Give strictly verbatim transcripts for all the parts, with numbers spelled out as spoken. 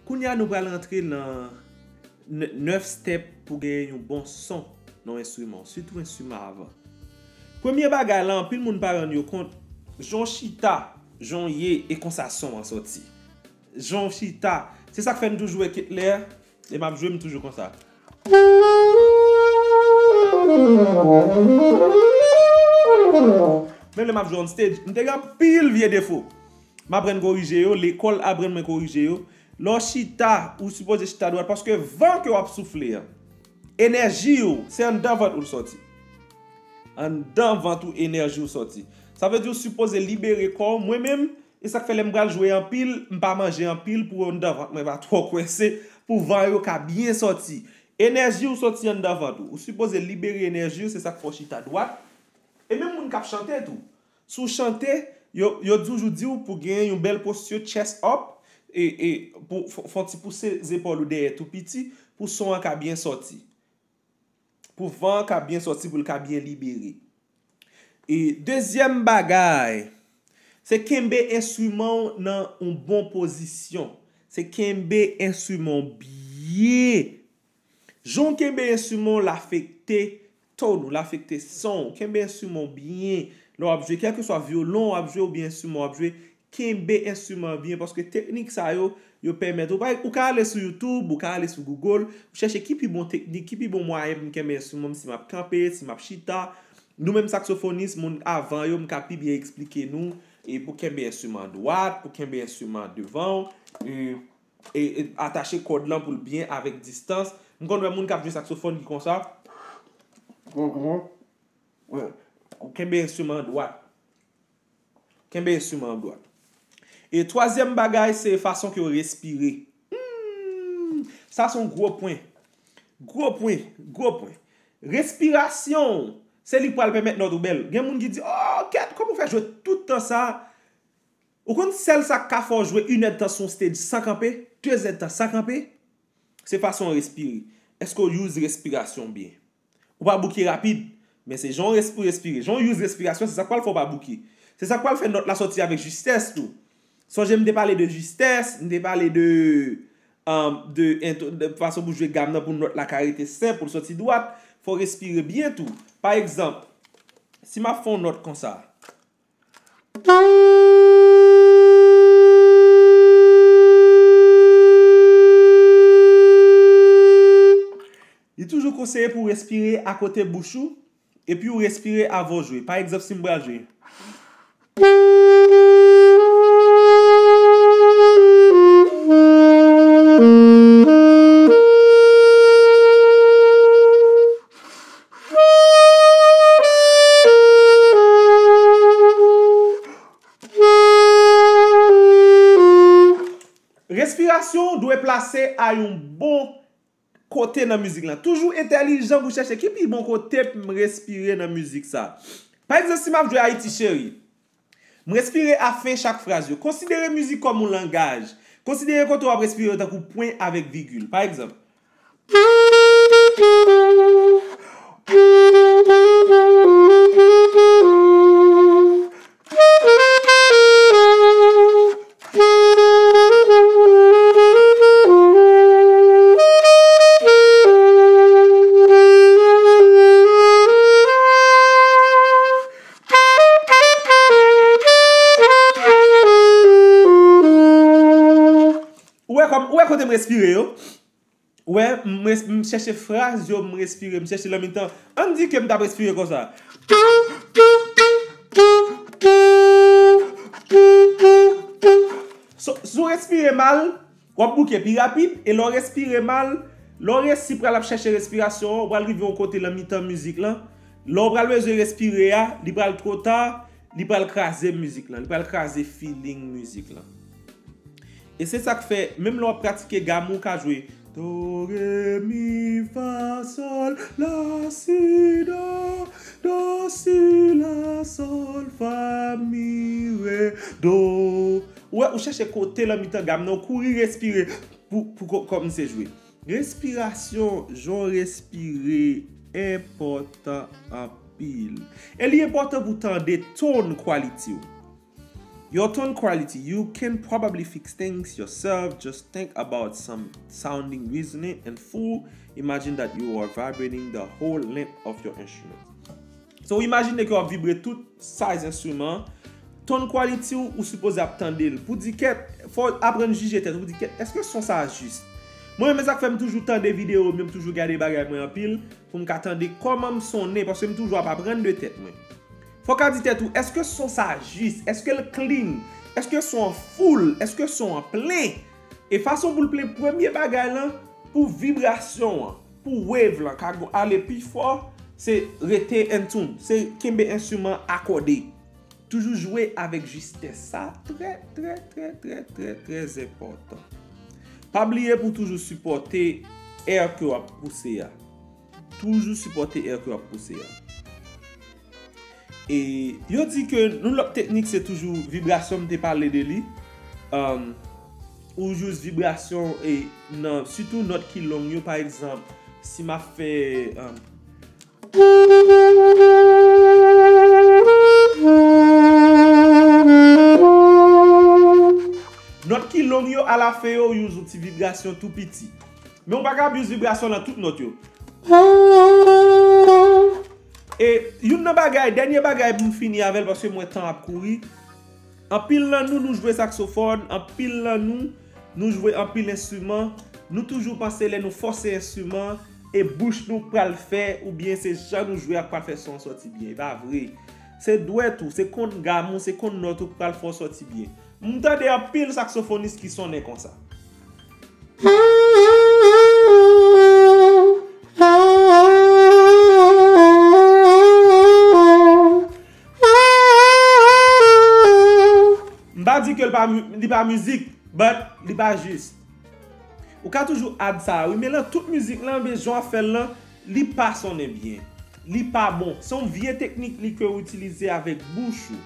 Kounye a nou pral rantre nan n- nèf step pou genyen yon bon son nan yon enstriman, sitou enstriman a van. Premye bagay la, anpil moun pa rann yo kont, jan w chita, jan w ye, e konsa son an sòti. Jan w chita, se sa k fè m toujou wè kèk lè, e m ap jwe m toujou konsa. Menm lè m ap jwe on stage, m te gen anpil vye defo. M aprann korije yo, lekòl aprann mwen korije yo. Lè w chita, ou sipoze chita dwat paske van ke w ap soufle an, enèji w, se anndan vant ou l sòti. Anndan vant ou enèji w sòti. Sa vle di ou sipoze libere kò w. Mwen menm, e sa k fè lè m pral jwe anpil, m pa manje anpil pou anndan vant mwen pa twò kwense, pou van yo ka byen sòti. Enèji w sòti anndan vant ou. Ou sipoze libere enèji w, se sa k fè w chita dwat. E menm moun k ap chante tou. Si w chante, yo, yo toujou di w pou gen yon bèl posti, chest up, e, e pou fè, fè yon ti pouse zepòl ou dèyè tou piti, pou son an ka byen sòti. Pou van an ka byen sòti, pou l ka byen libere. E dezyèm bagay, se kenbe enstriman w nan yon bon pozisyon. Se kenbe enstriman w byen. Jan w kenbe enstriman w, l afekte ton ou, l afekte son w. Kenbe enstriman w byen. Lè w ap jwe, kèlkeswa vyolon w ap jwe oubyen enstriman w ap jwe, kenbe enstriman an byen paske teknik sa yo, yo pèmèt ou, pa, ou ka ale sou YouTube, ou ka ale sou Google, ou chèche ki pi bon teknik, ki pi bon mwayen pou m kenbe enstriman m, si m ap kanpe, si m ap chita. Nou menm saksofonis, moun avan yo, m ka pi byen eksplike nou, e pou kenbe enstriman dwat, pou kenbe enstriman devan w, e, e, e atache kòd lan pou l byen avèk distans. M konn wè moun k ap jwe saksofòn ki konsa. Ou kenbe enstriman an dwat. Kenbe enstriman an dwat. E twazyèm bagay, se fason ke w respire. Hmm, sa se yon gwo pwen. Gwo pwen, gwo pwen. Respirasyon w, se li k pral pèmèt nòt ou bèl. Gen moun ki di, "Oh, kèt, kòman w fè jwe tout tan sa?" Ou konn sèl sa k ka fè w jwe inèdtan sou yon stage san kanpe, dezèdtan san kanpe? Se fason w respire. Èske w use respirasyon w byen? Ou pa bouke rapid, men se jan w resp- ou respire, jan w use respirasyon, se sa k pral fè w pa bouke. Se sa k pral fè nòt la sòti avèk jistès tou. Sonje m te pale de jistès, m te pale de, um, de, ento- de fason pou jwe gam nan pou nòt la ka rete senp, pou l sòti dwat, fò w respire byen tou. Pa egzanp, si m ap fè yon nòt konsa, Li toujou konseye pou w respire akote bouch ou, epi w respire avan w jwe. Pa egzanp, si m pral jwe. Respirasyon w dwe plase a yon bon kote nan mizik lan. Toujou entèlijan pou w chèche ki pi bon kote pou m respire nan mizik sa. Pa egzanp, si m ap jwe Ayiti Cheri, m respire a fen chak fraz yo. Konsidere mizik kòm yon langaj. Konsidere kote w ap respire yo tankou pwen avèk vigil. Pa egzanp, Ou wè kòm, ou wè kote m respire yo? Ou wè, m res- m chèche fraz yo, m respire, m chèche nan mitan. Ann di ke m t ap respire konsa. So, si w respire mal, w ap bouke pi rapid, e lè w respire mal, lè w resi pral ap chèche respirasyon an, w pral rive yon kote nan mitan mizik lan. Lè w pral bezwen respire a, li pral twò ta, li pral kraze mizik lan, li pral kraze feeling mizik lan. E se sa k fè, menm lè w ap pratike gam ou ka jwe do, re, mi, fa, sòl, la, si, do, do, si, la, sòl, fa, mi, re, do. Ou wè, ou chèche kote nan mitan gam nan, ou kouri respire pou, pou ko- kòmanse jwe. Respirasyon, jan w respire, enpòtan anpil. E li enpòtan pou w tande tone quality w. Your tone quality. You can probably fix things yourself. Just think about some sounding resonant and full. Imagine that you are vibrating the whole length of your instrument. So, imajine ke w ap vibre tout size enstriman. Tone quality w, ou sipoze ap tande l. Pou di kèt, fò w aprann jije tèt ou. Pou di kèt, èske son sa a jis? Mwen menm, se sa k fè m toujou tande videyo, men m toujou gade bagay mwen anpil, pou m ka tande kòman m sonnen, paske m toujou ap aprann de tèt mwen. Fò w ka di tèt ou, èske son sa a jis? Èske l clean? Èske son an full? Èske son an plen? E fason pou l plen, premye bagay lan, pou vibrasyon an, pou wave lan ka go-, ale pi fò, se rete in tune, se kenbe enstriman akòde. Toujou jwe avèk jistès. Sa trè, trè, trè, trè, trè, trè enpòtan. Pa bliye pou toujou sipòte air ke w ap pouse a. Toujou sipòte air ke w ap pouse a. E yo di ke yon lòt teknik se toujou vibrasyon, m te pale de li. Um, ou jis vibrasyon e nan, sitou nòt ki long yo, pa egzanp, si m ap fè, um, nòt ki long yo, alafen yo, ou jis yon ti vibrasyon tou piti. Men ou pa ka abuse vibrasyon nan tout nòt yo. E youn nan bagay, dènye bagay pou m fini avè l, paske m wè tan ap kouri. Anpil nan nou, nou jwe saksofòn, anpil nan nou, nou jwe anpil enstriman. Nou toujou panse lè nou fòse enstriman, e bouch nou pral fè, oubyen se jan nou jwe a k pral fè son an sòti byen. E pa vre. Se dwèt ou, se konn gam ou, se konn nòt ou k pral fè w sòti byen. M tande anpil saksofonis ki sonnen konsa. M pa di ke l pa mi-, li pa mizik, but li pa jis. Ou ka toujou add sa, wi, men lan tout mizik lan, men jan w ap fè l lan, li pa sonnen byen. Li pa bon. Se yon vye teknik li ke w itilize avèk bouch ou.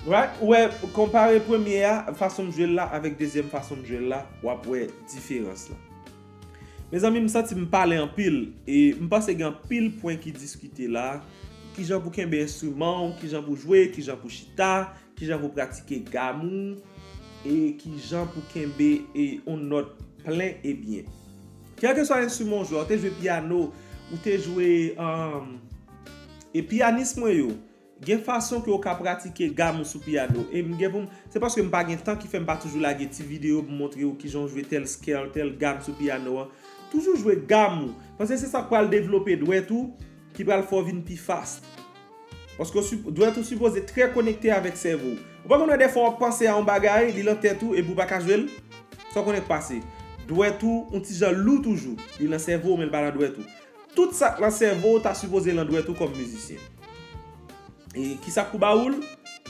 Right? Ou wè, konpare premye a, fason m jwe l la, avèk dezyèm fason m jwe l la, w ap wè diferans lan. Mezanmi, m santi m pale anpil, e m panse gen anpil pwen ki diskite la. Kijan pou kenbe enstriman w, kijan pou jwe, kijan pou chita, kijan pou pratike gam ou, e kijan pou kenbe, e, yon nòt plen e byen. Kèlkeswa enstriman w jwe, ou te jwe pyano, ou te jwe, um, e pyanis mwen yo, gen fason ke w ka pratike gam ou sou pyano. E m gen pou m, se paske m pa gen tan ki fè m pa toujou lage ti videyo pou m montre w kijan w jwe tèl scale, tèl gam sou pyano an. Toujou jwe gam ou. Paske se sa k pral devlope dwèt ou, ki pral fè w vin pi fast. Paske w si-, dwèt ou sipoze trè konekte avèk sèvo w. Ou pa konn wè dèfwa w ap panse a yon bagay, li lan tèt ou, epi w pa ka jwe l? Sa w konnen k pase? Dwèt ou, yon ti jan lou toujou. Li lan sèvo w, men l pa lan dwèt ou. Tout sa k lan sèvo w ta sipoze lan dwèt ou kòm mizisyen. E kisa k pou ba ou l?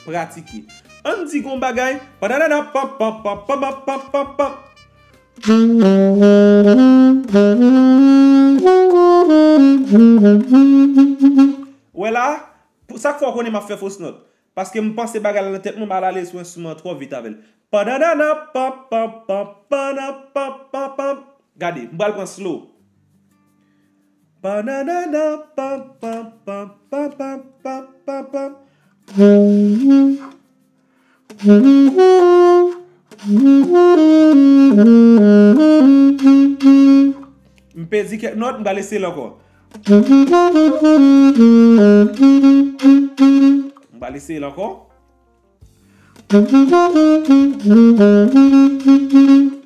Pratike. Ann di gon bagay. Padadada pam, pam, pam. Wè la, pou, sa k fè w konnen m ap fè fos nòt. Paske m panse bagay la nan tèt mwen, m al ale sou enstriman twò vit avè l. Padadada pam, pam, pam, padam, pam, pam, pam. Gade, m pral pran slow. Padadada pam, pam, pam, pam, pam, pam, pam, pam. M pèdi kèk nòt, m pral eseye l ankò. M pral eseye l ankò.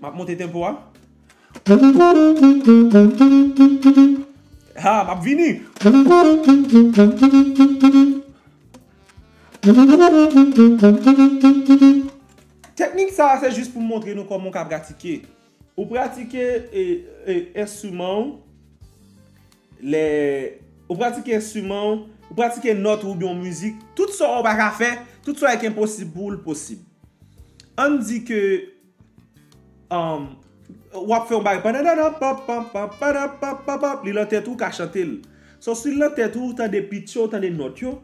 M ap monte tempo a. Ha, m ap vini. Teknik sa a se jis pou m montre nou kòman w ka pratike. Ou pratike, e, e, enstriman w, lè ou pratike enstriman w, ou pratike nòt ou oubyen yon mizik, tout sa w pa ka fè, tout sa k enposib pou w l posib. Ann di ke, um, w ap fè yon bagay, padadada pam, pam, pam, padam, pam, pam, pam, li lan tèt ou, ou ka chante l. So, si l lan tèt ou, ou tande pitch yo, ou tande nòt yo,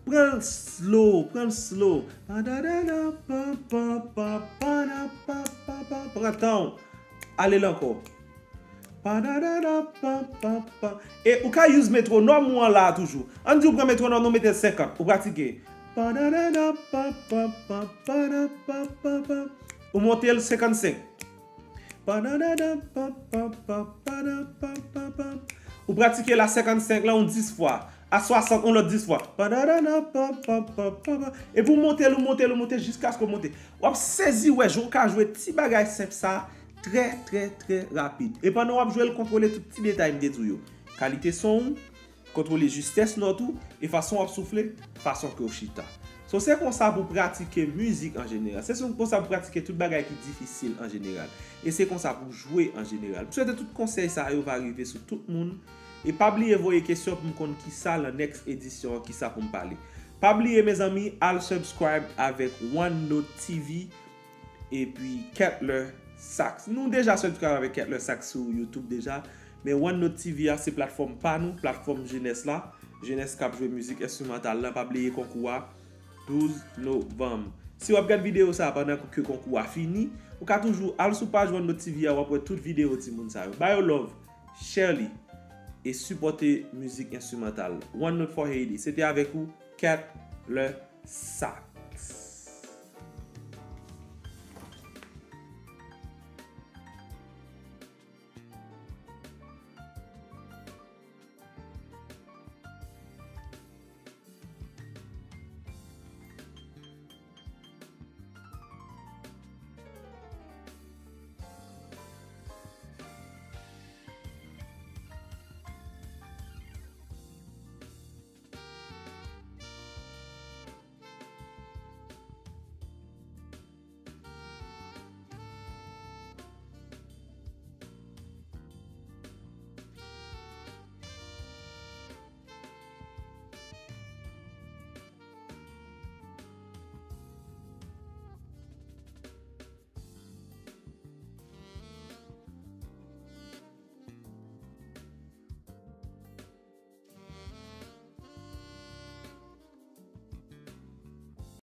pran l slow, pran l slow. Padadada pam, pam, pam, padam, pam, pam, pam. Pran tan w. Ale l ankò. Pa da da da pa pa pa. E ou ka use metwonòm ou an la toujou. Ann di ou pran metwonòm nou mete l senkant. Ou pratike. Pa da da da pa pa pa pa da pa pa pa. Ou monte l senkannsenk. Pa da da da pa pa pa pa da pa pa pa. Ou pratike la senkannsenk la yon dis fwa. A swasant yon lòt dis fwa. Pa da da da pa pa pa pa pa. Epi ou monte l, ou monte l, ou monte jiskaske w monte. W ap sezi wè jan w ka jwe ti bagay senp sa trè, trè, trè rapid. E pandan w ap jwe l, kontwole tout ti detay m te di w yo. Kalite son w, kontwole jistès nòt ou, e fason w ap soufle, fason ke w chita. So, se konsa pou pratike mizik an jeneral. Se konsa pou pratike tout bagay ki difisil an jeneral. E se konsa pou jwe an jeneral. M swete tout konsèy sa yo va rive sou tout moun. E pa bliye voye kesyon pou m konn kisa lan next edisyon an, kisa pou m pale. Pa bliye, mezanmi, al subscribe avèk One Note T V epi Kettler Sax. Nou deja subscribe avèk Kettler Sax sou YouTube deja, men One Note T V a se platfòm pa nou, platfòm jenès la, jenès k ap jwe mizik enstrimantal la. Pa bliye konkou a, douz novanm. Si w ap gad videyo sa a pandan ke konkou a fini, ou ka toujou al sou paj One Note T V a, w ap wè tout videyo timoun sa yo. Ba yo love, share li, e sipòte mizik enstrimantal. One Note for Haiti. Se te avèk ou, Kettler Sax.